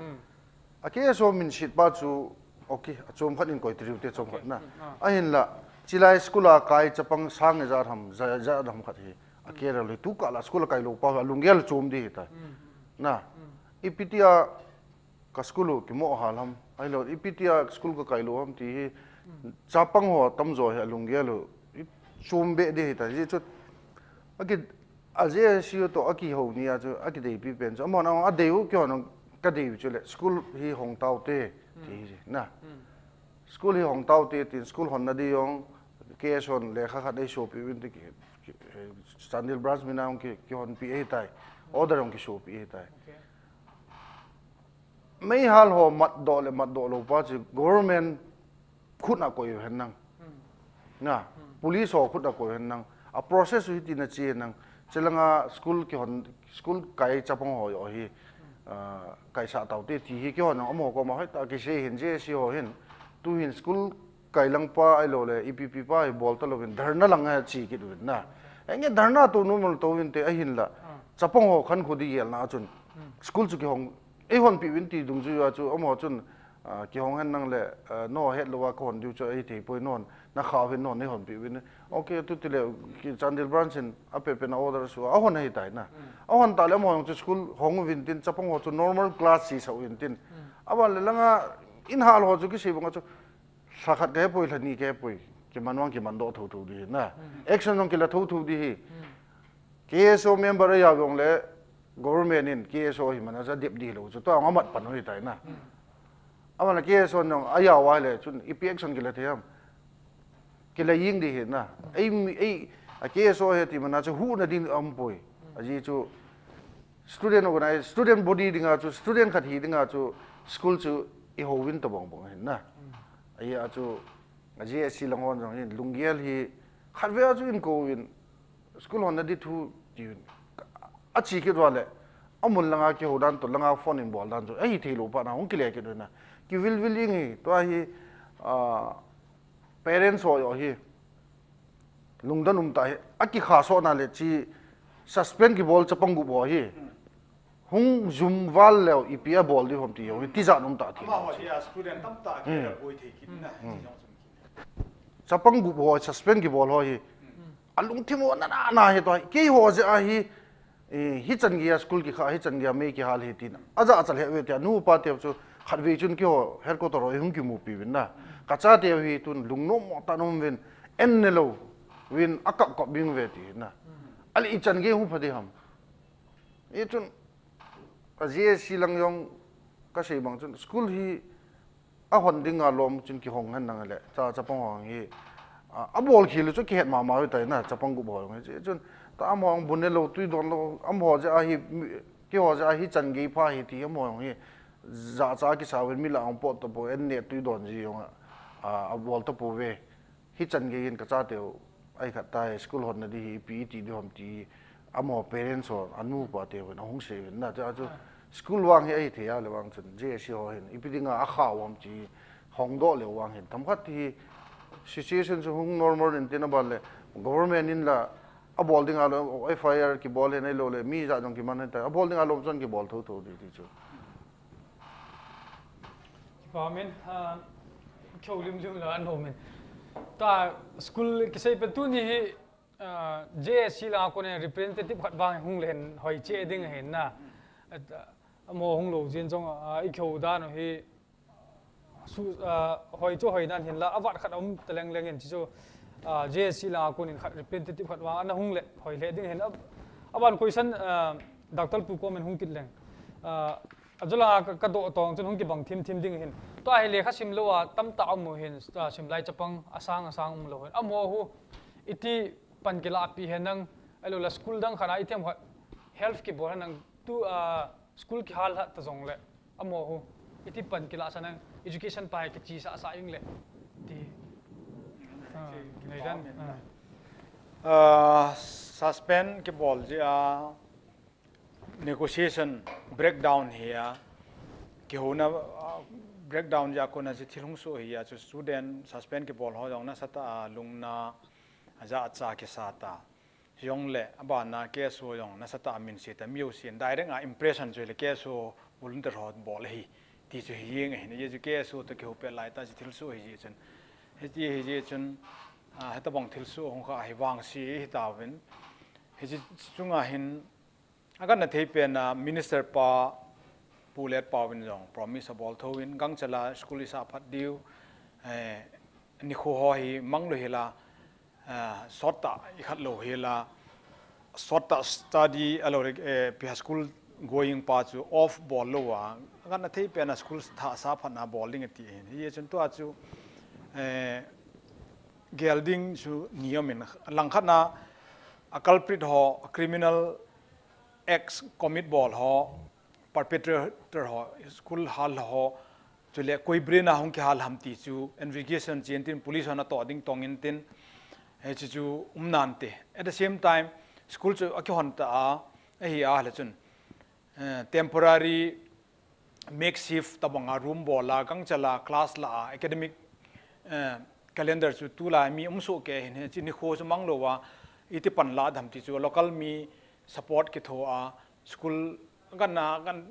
A K S O min set pa chu, okay, achom khat in koi tiriu te chom khat na. Ahinla, chilai school a kai chapang sang ijat ham, ja, ja ham khat hi. A K S O le tu kah la school a kai lou pa alunggel chom ding ahitai. Na. Ipi tia ka school u kimoh hal ham, ahilou, ipi tia school kakai lou ham ti hi, chapang ho tamjo hi alunggel u, i chom be ding ahitai, ajeh chu, aki, a J S U toh akihou ni a chu, akideipi pen chu, amahon adei u, keihon kadei u chule, school hi hong taute, ti hi na. School hi hong taute, tin school hon na ding jong, K S O hon lekha khat eisopi uvin ti ki, ki, Chandel branch min a jong ki, kihonpi ahitai, order jong kisopi ahitai. Meihal ho matdoh le matdoh lou pa chu government khut a koi u hen nang. Na, police ho khut a koi u hen nang. A process u hiti na chi hen nang. Chilanga school kihon, school kai chapang ho joh hi, ah, kaisah taute ti hi kihon nang. Amaho koma hoitah kisei hin J S U ho hin. Tu hin school kai lang pa ahilou le, ipi pi pa hi bol talou vin, dharna lang a chi kit uvin na. Enge dharna tou nom tou vin te ahinla. Chapang ho khankho ding gelna a chun. School chu kihong, eihonpi uvin ti dungjuia chu, amaho chun, ah, kihong hen nang le, ah, nahet lou a kahon diu chu ahithei poi, nahon, nakha uvin nahon eihonpi uvin. Okay, tu tile, ki Chandel branch in, apen pen a order su, ahon ahitai na. Ahon tah le amaho jong chu school hong uvin tin, chapang ho chu normal class sisah uvin tin. Aban le langa, in hal ho chu kisei banga chu, Lha khat kahepoi, lha ni kahepoi. Kiman vang kiman doh thotho ding hi na. Action jong kila thotho ding hi. K S O member ajao jongle government in K S O hi mana cha dep ding hilou chu. Tua amat pan u hitai na. Aman K S O jong ajao a le chun ipi action kila thei ham. Kila jing ding hi na. Ei, ei, a K S O hi ti mana chu huhna ding aum poi. Ajeh chu Student organize, student body dinga chu, student khat hi dinga chu, school chu ihouvin tabang bang hin na. Ahi a chu, a J S C lang hon jong hin, lunggel hi, khatvei a chu inkouvin, School honna di thu ti, a chi kit uva le, a mun langa kihou dan toh langa phone in bol dan chu, ahi thei lou pa na, hung kile kit uve na. Kivil vil ing hi, tua hi, ah, parents ho joh hi, lungdon um tah hi, a kikha soh na le chi, suspend kibol chapang gup ho hi, hung jum val leu, ipi a bol di hom ti ho hi, tijat um tah thei. Amaho hi a student tamtah a kiboi thei kit na, ti jong chun. Chapang gup ho, suspend kibol ho hi, a lungthim u na na na hi tua, keiho jeh a hi, eh, hichan gei a school kikha, hichan gei a mei kihal hi tina. Aja achal he ve tia, nu pa te chu, khatvei chun keiho headquarter ho hung kimupi uvin na. Ka chate hi tun, lungnom mo ta nom uvin, en ne lou uvin, a kap kap bing uve ti na. Ale ichan gei hung pha di ham. Hichun, a J S C lang jong, ka sei bang chun, school hi, a hon dinga lom chun kihong hen nang le, cha, chapang hong hi, a, a bol khel u chu kihet mama u tai na, chapang gup hong hi. Chun, ta amaho hong bu ne lou, tui don lou, amaho jeh a hi, mi, keiho jeh a hi chan gei pha hi ti, amaho hong hi, jahcha kisa uvin mi lah a hong pot tapou, en ne tui don ji jong a, a, a bol tapou ve. Hichan gei in ka chate u, ahi khat ta hi, school honna di hi, ipi iti di hom ti, amaho parents ho, a nu pa te uvin, a hung sei uvin na, tia chu, school vang hi ahi thei a le vang chun, J S C ho hin, ipi dinga a kha u ham ti, hong doh le vang hin, themkhat hi, situation chu hung normal in tin a ban le, government in la, a bol dinga lou, F I R kibol hin ahilou le, mi jat jong kiman hin ta, a bol dinga lou chun kibol thotho di ti chu. Kipa min, ah, kho lim lim la an ho min. Ta school kisei pen tuni hi, ah, J S C la kon representative khat vang hung le hin hoi che ding hin na. At, ah, amaho hung lou jin jong, ah, i kho dan u hi su, ah, hoi chu hoi dan hin la, avat khat um ta leng leng in chi chu, ah, J S C la kon in khat representative khat vang ana hung le, hoi le ding hin. Ab-, aban question, ah, Doctor Pu ko min hung kit leng. Ah, Ajo langa ka, ka doh tong chun hung kibang thim thim ding hin. Tua hi lekha sim lou a tamtah a um u hin, ah, sim lai chapang asang asang um lou hin. Amaho hu iti pan kilah pi hen nang, ahilou le school dang khat a ithem khat help kibol hen nang tu, ah, school kihal lha ta jong le. Amaho hu iti pan kilah sa nang education pa hi kichi sa sa ing le. Ti. Ah, nei dan. Ah. Ah, suspend kibol jeh a negotiation breakdown hi a, kihouna, ah, breakdown jeh a kona chu thil hung soh hi a, chu student suspend kibol ho jong nasatah a lungna, a jahcha kisa ta. Jong le, abana K S O jong nasatah a min se ta, mi jousen direct a impression chu le K S O volunteer ho bol ahi, ti chu hi jeng ahin, ajeh chu K S O toh kihou pet lai tah chu thil soh hi jeh chun. Hiti hi jeh chun, ah, hitabang thil soh hung kha hi vangse hi tauvin. Hiche chunga hin, Akan na thei pen a Minister pa Pu Letpao in jong promise abol thou in gangchel a school isah phat diu, eh, nikho ho hi mang lou hila, eh, sot tah ikhat lou hila, sot tah study ahilou le, eh, ipi ham school going pa chu off bol lou a, akan na thei pen a school thah sa phat na bol ding ati hin. Hichun tua chu, eh, gel ding chu ni um in langkhat na a culprit ho, a criminal acts commit bol ho, perpetrator ho, school hal ho, chule koi brain a hung kihal ham ti chu investigation chen tin police hon atoh ding tong in tin, hiche chu um nante. At the same time, school chu akihon ta a, ahi a le chun, eh, temporary makeshift tabang a room bol a, gangchel a class la a, academic, eh, calendar chu tulai mi um soh kei hin, hiche nikho chu mang lou a, iti pan la ding ham ti chu local mi support kitho a, school gana, gan-,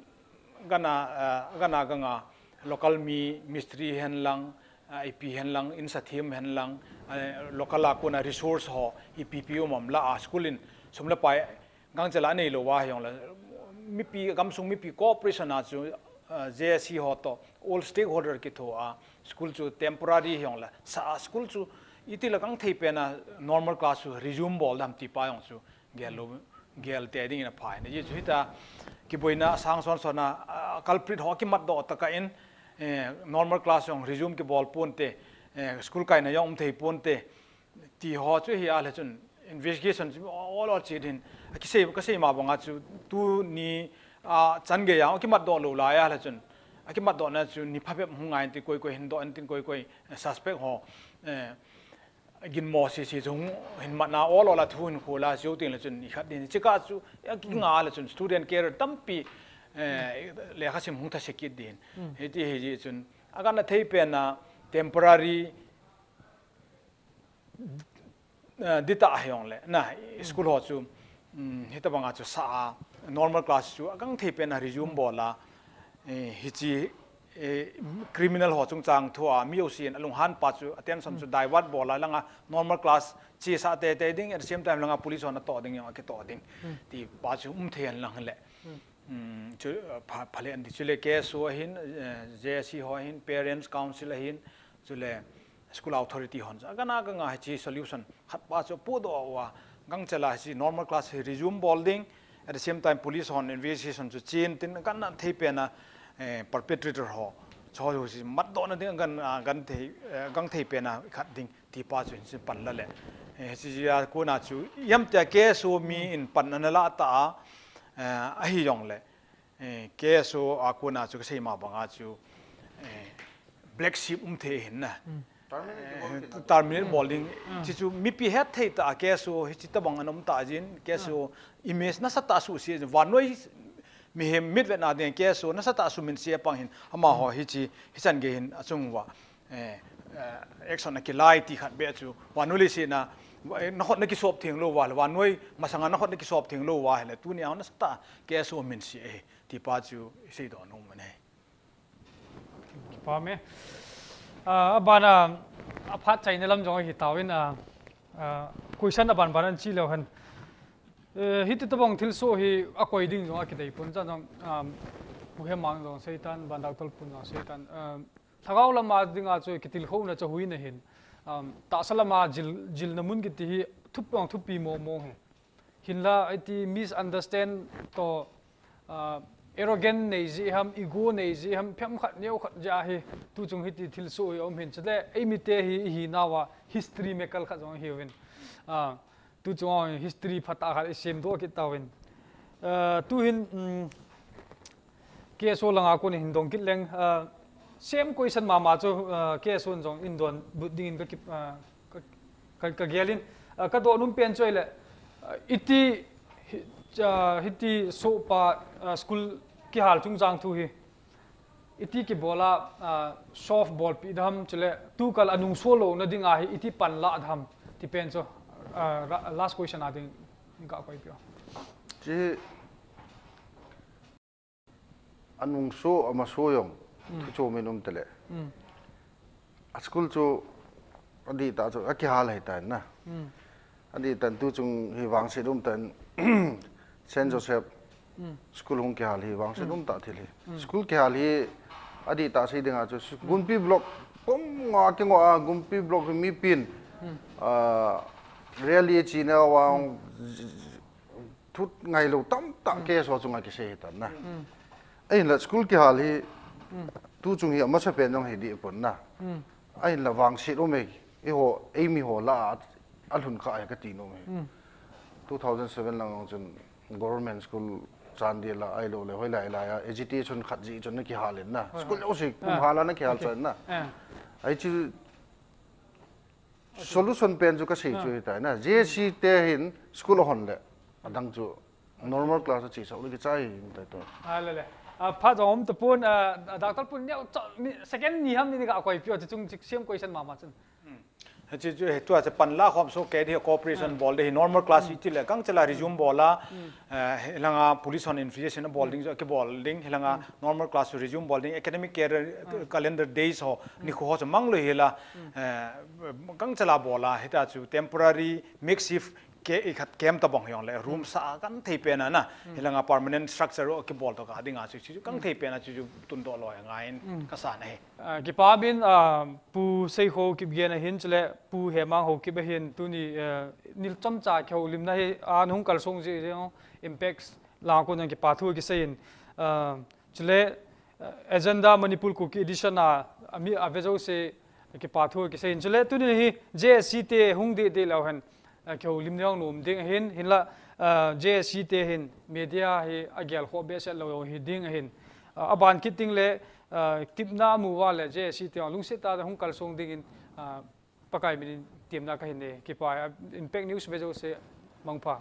gana, eh, gana ganga local mi mistri hen lang, eh, ipi hen lang, insathem hen lang, eh, local a kona resource ho, ipi pi um am la a, school in sum le pai gangchel a nei lou a hi jong le, mipi, gamsung mipi cooperation a chu, eh, J S C ho toh, all stakeholder kitho a, school chu temporary hi jong le, sa a school chu iti le kang thei pen a normal class chu resume bol ding ham ti pa jong chu gel lou, gel te ding in aphai. Hiche chu hita kiboina sang son son a, ah, culprit ho kimat doh tah a in, eh, normal class jong resume kibol ponte, eh, school kaina jong um thei ponte, ti ho chu hi a le chun investigation chu ol ol chet hin, a kisei, kasei ma bang a chu tuni, ah, chan gei a kimat doh lou lai a le chun, akimat doh na chu ni phabep hung ngai in tin koi koi hin doh in tin koi koi, eh, suspect ho, eh, Ginmo sisi chu hin matna ol ol a thu hin khol a, chu teng le chun i khat din. Chika chu, a ki nga le chun student care tampi, eh, lekha sim hung thase kit din. Hiti hi ji chun, a kan a thei pen a temporary, eh, dita a hiong le, na, school ho chu, um, hita banga chu sa a, normal class chu, a kan thei pen a resume bol a, eh, hichi, eh, criminal ho chungchang thu a, mi usin, a lunghan pa chu, attention chu divert bol a, langa normal class, chi sa te te ding, at the same time, langa police ho na to ding, yong a ki to ding. Ti pa chu, um thei an lang le. Um, chu, uh, pha, phale an di chu le K S O ahin, eh, J S C ho ahin, parents council ahin, chu le school authority hon. A kan a kan a hi chi solution. Khat pa chu pu do wa, gang chala hi normal class hi resume bol ding. At the same time, police hon investigation chu chin tin kan na thei pen a, eh, perpetrator ho. Cho ho si mat do na ding kan, ah, kan thei, eh, kan thei pen a khat ding ti pa chu hin pan la le. Eh, si ya ko na chu yam te K S O mi in pan na la ta a, eh, a hi yong le. Eh, K S O a ko na chu ka sei ma banga chu, eh, black sheep um thei hin na. Terminate bol ding. Chi chu mipi het thei ta, K S O hi chi ta bang an um ta jin, K S O image nasa ta su si, vannoi mihem mit vet na ding K S O nasa ta su min si a pang hin, ama ho hi chi, hi chan ge hin a chung wa, eh, eh, action a kilai ti khat be chu, vannoi le si na, eh, na khot na ki sop theng lo wa, vannoi masanga na khot na ki sop theng lo wa, hele tu ni a nasa ta K S O min si e, ti pa chu sei do nung man he. Kipa me. Ah, a ban a, a phat chaina lam jong hi tawin, ah, ah, question a ban ban an chi leu hen. Eh, hiti tabang thil so hi a koi ding jong a kidei pun chan jong, um, Pu Hemang jong seitan, ban Doctor Pun jong seitan. Um, lhagao lama dinga chu kitilkhouna chu hui na hin. Um, tahsa lama jil, jilna mun kiti hi thup jong thupi mo mo hi. Hinla, iti misunderstand to, ah, arrogant nei ji ham, ego nei ji ham, phem khat neo khat ja hi, tu chung hiti thil so i um hin chule, ei mite hi, i hi nawa, history maker khat jong hi uvin. Ah, tu chung a history phat a khat i sem do kit tawin. Ah, tu hin, um, K S O langa kon hin dong kit leng, ah, same question mama chu, ah, K S O jong in don but ding in ka kip, ah, ka, ka, ka gelin, ah, ka do num pen choi le, ah, iti, hi, ah, hiti so pa, ah, school kihal chung jang thu hi, iti kibola, ah, soft bol pi dam chule, tu kal anung so lo na ding a hi, iti pan la dam, ti pen chu, ah, ra-, last question a ding ka koi pio. Chi Anung so, ama so jong, thu chom in um tele. A school chu, adih tah chu, akihal hei tan na. Adih tan tu chung hi vangset um tan, Saint Joseph school hung kihal hi vangset um tah thil hi. School kihal hi, adih tah sei dinga chu, Gunpi block, pum nga kingo a, Gunpi block hi mipin, ah, rally china vang, thut ngailou tamtah K S O chunga kisei hitan na. Ahinla school kihal hi, tu chung hi amasa pen jong hi dih pon na. Ahinla vangset um e, eiho, eimi ho lah a, alhun kha e kati nom e. Two thousand seven lang jong chun government school Chandel a, ahilou le, hoilai lai a, agitation khat jeh chun na kihal in na. School jouse, kum hal a na kihal chun na. Ahi chu, Solution pen chu kasei chu hitai na. J C te hin school ahon le. Adang chu normal class a chesah le kichai hitai to. A le le. A, phat jong um tapon, a, Doctor Pun neo, cho, ni, second ni ham ni, ni ka koi pio chu chung chik siam question mama chun. Hiche chu, hitua chu panla khom so ke di cooperation bol di normal class iti le kang chela resume bol a, eh, hilanga police hon investigation bol ding, kibol ding, hilanga normal class resume bol ding, academic care, eh, calendar days ho, nikho ho chu mang lou hila, eh, kang chela bol a, hita chu temporary makeshift ke, i khat kem tabang hiong le, room sa kan thei pen a na, hilanga permanent structure ro kibol to ka dinga chu, chu kang thei pen a chu, chu tun do loi ngai in ka sa na hi. Ah, kipa min, ah, Pu Seikho Kipgen ahin chule, Pu Hemang Haokip ahin tuni, eh, nil chomcha kihoulimna hi, ah, hung kalsong jeh jeh, impacts lang kon jong kipa thu kisei in, ah, chule, eh, Agenda Manipur Kuki Edition a, ami ave jouse kipa thu kisei in. Chule, tuni hi J S C te hung deh deh leu hen, eh, kihoulim jong nom ding ahin, hinla, eh, J S C te hin media hi agel khoh behseh lou hi ding ahin. Ah, aban kit ding le, ah, tipna amu uva le J S C te lungset tah a hung kalsong dingin, ah, Pakai min in temna kahin nei. Kipa, Impact News ve jouse mangpha.